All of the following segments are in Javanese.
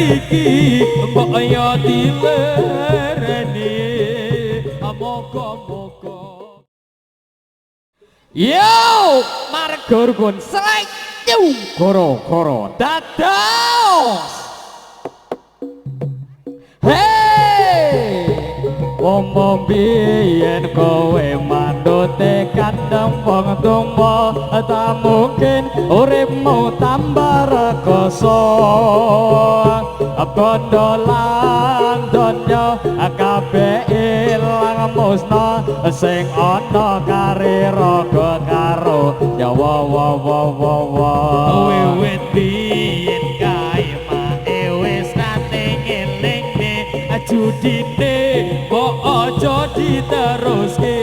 iki mbok yo dilereni. Moga-moga. Yo, marga rukun selek goro-goro dados. Hey, wong biyen kowe mandute kandhang wong tuwa, ta mungkin uripmu tambah rekoso. Bondo lan donya kabeh ilang musna, sing ana kari raga karo nyawa wa wa wa wa. Wiwit biyen kae mae wis nate ngelingne judine, mbok aja diteruske,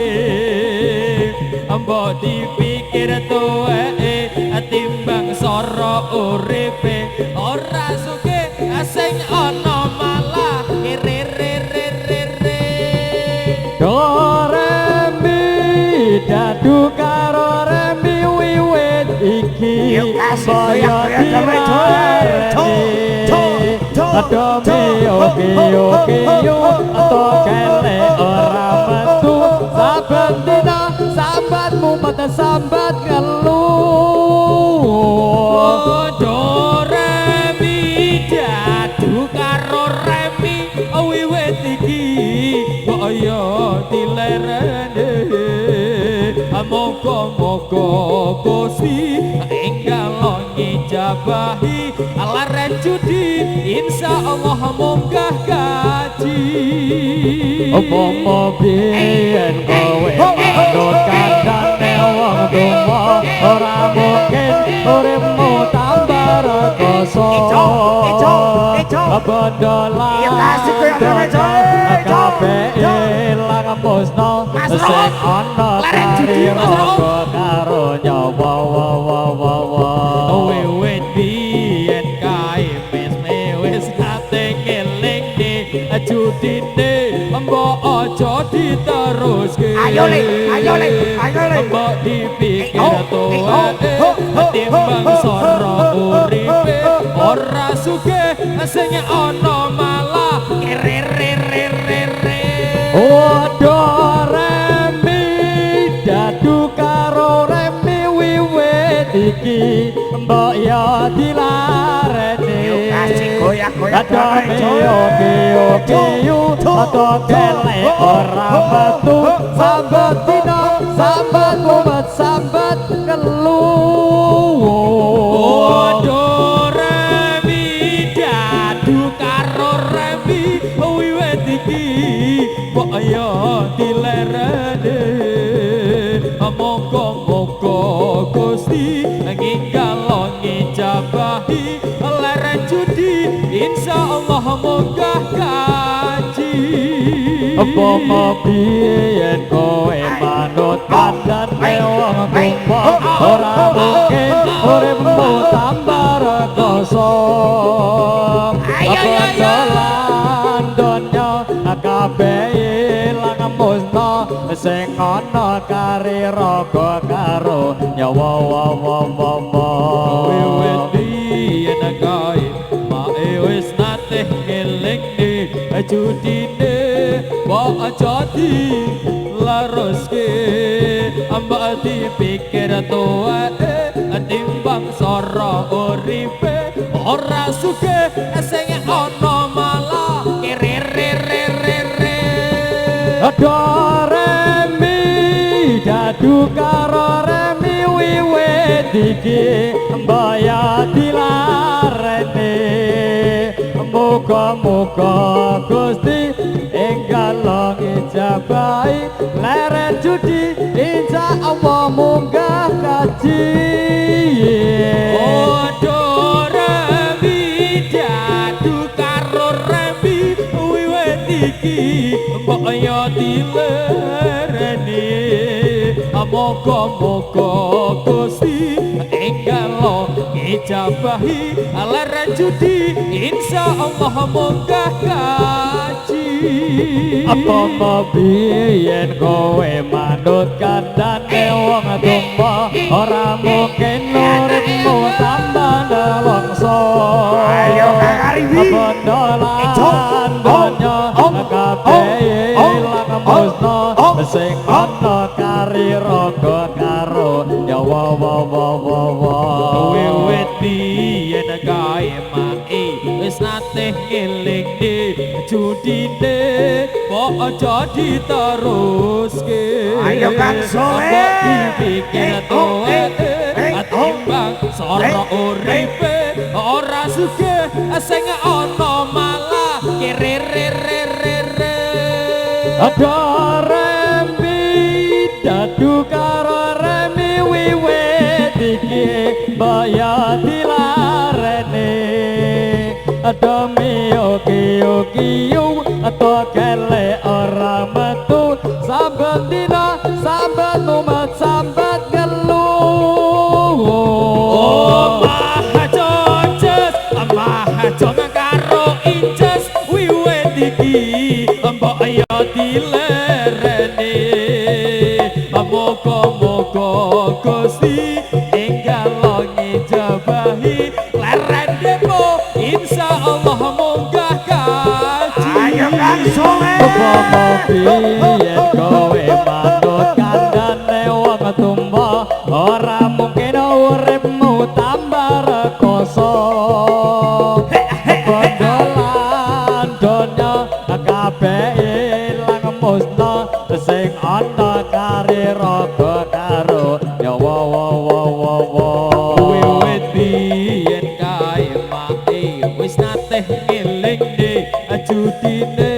mbok dipikir tuweke timbang soro uripe ora sugih sing ana malah re re re re re. Do remi dadu karo remi wiwit iki kaya dilareni. Adomi oke oke yo ato kele ora metu, saben dina sambat mumet sambat ngelu. Do remi dadu karo remi wiwit iki kaya dilereni. Moga-moga Gusti enggal ngijabahi leren judi, insyaallah munggah gaji. Apa biyen kowe manut kandhane wong tuwa, ora mungkin uripmu tambah rekoso. Bondo lan donya kabeh ilang musna, sing ana kari raga karo nyawa wa wa wa wa. Wiwit biyen kae wis nate ngelingne judine, mbok aja diteruske. Ayo le, ayo le, ayo le. Mbok dipikir tuweke timbang soro uripe ora sugih sing ana malah re re re re re. Do remi dadu karo remi wiwit iki mbok yo dilareni. Adomi oke oke yo ato kele ora metu, sambat dina sambat mumet sambat ngelu. Do remi dadu karo remi wiwit iki mbok yo dilereni. Moga-moga Gusti nginggal ngijabahi leren judi, insyaallah munggah gaji. Apa biyen kowe manut kandhane wong tuwa, ora mungkin uripmu tambah rekoso. Bondo lan donya kabeh ilang musna, sing ana kari raga karo nyawa wa wa wa wa. Wiwit biyen kae mae wis nate ngelingne judine, mbok aja dilaruske, mbok dipikir tuweke timbang soro uripe ora sugih sing ana malah re re re re re. Do remi dadu karo remi wiwit iki mbok yo dilareni. Muga-muga Gusti enggal ngijabahi leren judi, insyaallah munggah gaji. Do remi dadu karo remi wiwit iki mbok yo dilereni. Moga-moga Gusti enggal ngijabahi leren judi, insyaallah munggah gaji. Apa biyen kowe manut kandhane wong tuwa, ora mungkin uripmu tambah nelongso. Ayo Kang Ariwi. Bandolan donya kabeh ilang musna sing ana kari raga karo nyawa wa wa wa wa. Wiwit biyen kae mae wis nate ngelingne judine mbok aja diteruske. Ayo Kang Soleh, mbok dipikir tuweke timbang soro uripe ora sugih sing ana malah kere re re re re. Ada remi dadu karo remi wiwit iki mbaya dilarene. Demi oki oki yu tokele ora metu saben dina sambat umat sambat ngeluh. Oh mahajojes mahajong karo inces wiwit iki mbok ya dilereni. Muga-muga Gusti enggal ngijabahi leren depo insyaallah munggah kaji. Ayo Kang Soleh, upama biyen kowe manut kandhane wong tumba ora mungkin uripmu tambah rekoso. Bondolan donya kabeh ilang musna sing ana kari raga karo nyawa wa wa wa wa. Wiwit biyen kae mae wis nate ngelingne judine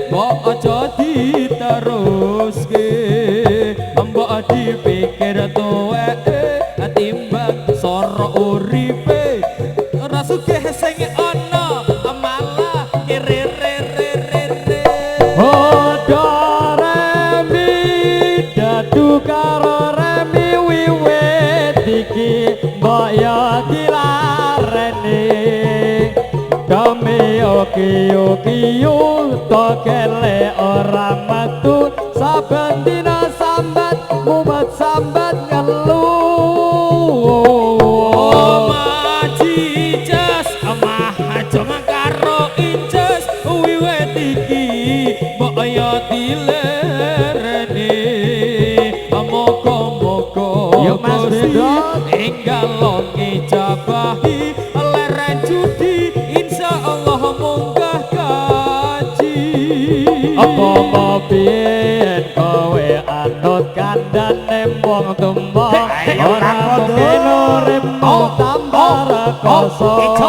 mbok aja diteruske. Mbok dipikir tuweke timbang soro uripe ora sugih sing ana malah kere re re re re. Ada remi dadu karo remi wiwit iki mbok ya dilareni. Demi oki oki yu tokele ora metu saben dina sambat mumet sambat ngeluh. Oh majijes mahajong karo inces wiwit iki mbok ya dilereni. Muga-muga Yo Mas Bendot enggal ngijabahi leren judi insyaallah munggah kaji. Apa biyen kowe anut kandhane wong tumba ora mungkin uripmu tambah rekoso.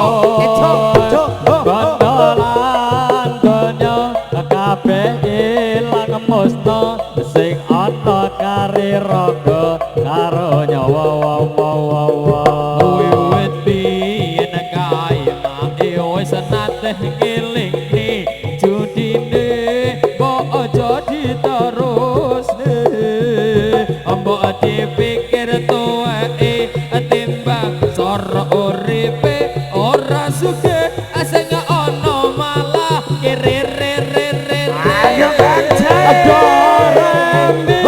Bondolan donya kabeh ilang musna sing ana kari raga karo nyawa wa wa wa wa. Wiwit biyen kae mae wis nate ngelingne judine mbok aja diterusne. Mbok dipikir tuweke timbang soro uripe ora sugih sing ana malah kere re re re. Ayo Kang Ada remi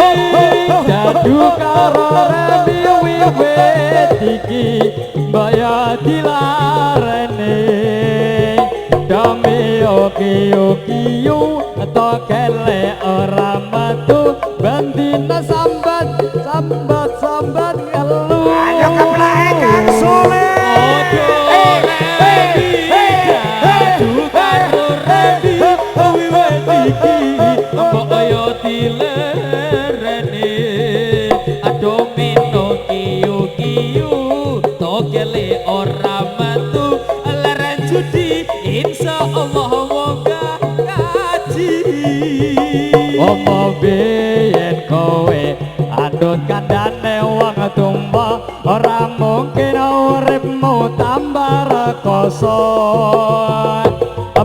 dadu karo remi wiwit iki mbaya dilareni. Demi oki oki yu tokele ora metu ben dina sambat sambat sambat ngeluh. Ayo keplake Kang Soleh. Ojo remi dadu karo remi wiwit iki mbok ya dilereni. Aduh mino kiyu kiyu tokele ora metu leren judi insyaallah munggah kaji. Opo biyen kowe anut kandhane wong tumba ora mungkin uripmu tambah rekoso.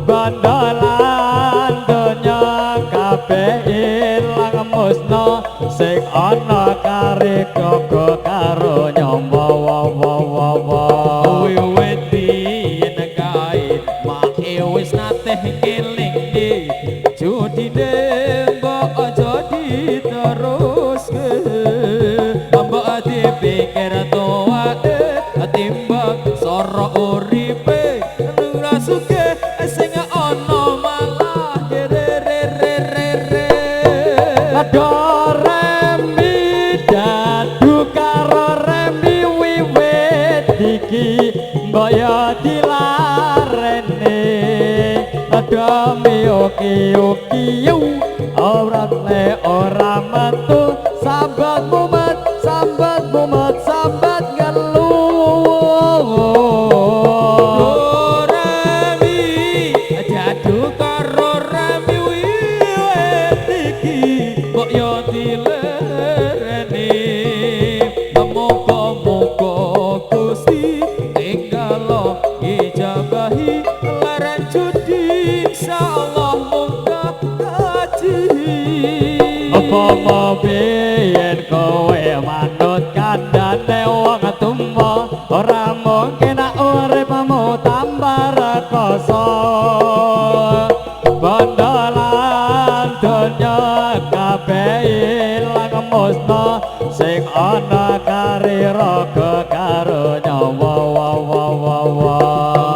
Bandolan donya kabeh ilang musna sing ana kari gaga karo nyawa wa wa wa wa. Wiwit biyen kae mae wis nate ngelingne judine mbok aja diteruske. Mbok dipikir tuweke timbang soro uripe ora sugih sing kiyu kiyu ora le ora metu sambat mumet sambat mumet sambat ngelu Rami jadu karo Rami wiwit iki mbok yo dilereni muga-muga Gusti enggalo ijabahi leren judi insyaallah munggah kaji. Apa biyen kowe manut kandhane wong tuwa ora mungkin uripmu tambah rekoso bondo lan donya kabeh ilang musna sing ana kari raga karo nyawa wa wa wa wa.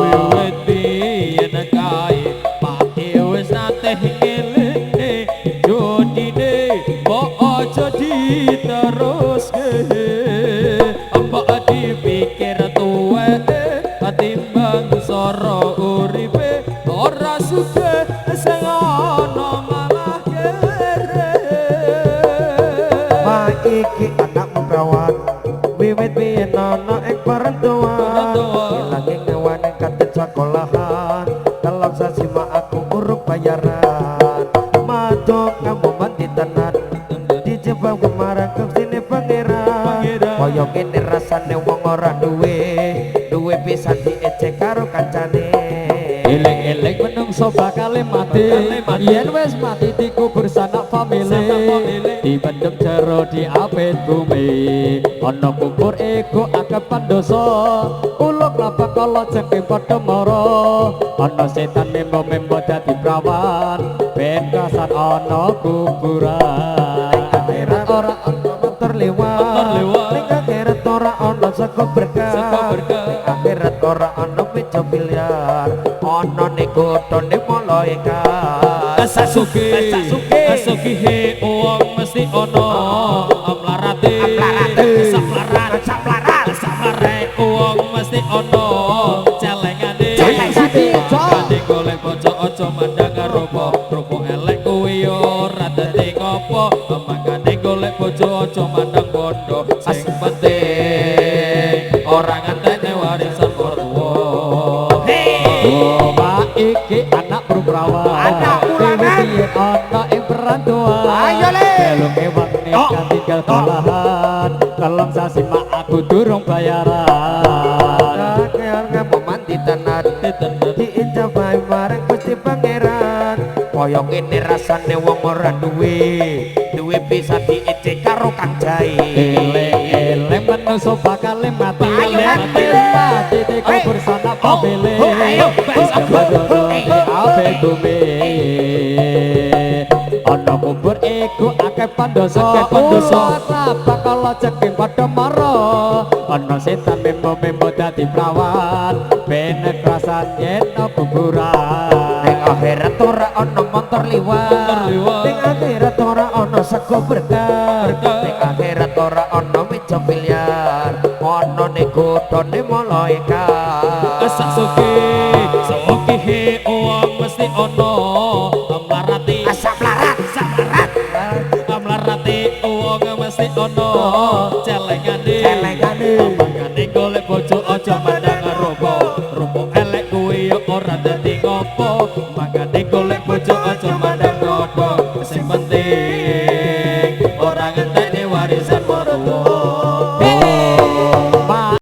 Wiwit biyen kae pake wis nate ngelingne jodine mbok aja diteruske mbok dipikir tuweke timbang soro uripe ora sugih sing ana malah kere. Ma iki anakmu perawan wiwit biyen ana ing perantauan ilange ngewane katet sekolahan telung sasi ma aku uruk bayaran madok kamu mandi tenan dijebak kemarin ke sini pangeran kaya ngene rasane wong ora duwe duwe pisan diecek karo kancane. Eleng-eleng menungso bakal mati yen wis mati dikubur sanak famili dipendem jero diapit bumi ana kubur iku akeh pandosa uluk lapak kala jengking padha mara ana setan membo-membo dadi prawan ben kasan ana kuburan akhirat ora ana motor liwat ning akhirat ora ana sego berkah ning akhirat ora ana meja biliar ana ning godhone malaikat. Sasuke sasuke wong mesti ana amlarate saplarat saplarat saplare wong mesti ana celengane celengane golek bojo aja mandang rupa rupa elek kuwi ora dadi ngopo makane golek bojo aja mandang bondo sing penting ora ngenteni warisan mertua. Oh ma iki anak perawan anak piye ana ing perantauan ayo le belum ewang nikah tinggal kolahan telung sasi mak aku durung bayaran kakean ngamu mandi tenan diijabahi marang Gusti Pangeran kaya ngene rasane wong ora duwe duwe bisa diecek karo Kang Jae. Eleng-eleng menungso bakal mati mati dikubur sanak famili ayo ape bumi ana kubur iku akeh pandosa bakal ceking padha mara ana setan membo-membo dadi prawan ben krasan yen kuburan ning akhirat ora ana motor liwat ning akhirat ora ana sego berkah ning akhirat ora ana meja biliar ana ning godhone malaikat. Sasuke sasuke wong mesti ana amlarate saplarat saplarat amlarate wong mesti ana celengane celengane makane golek bojo aja mandang rupa rupa elek kuwi ora dadi ngopo makane golek bojo aja.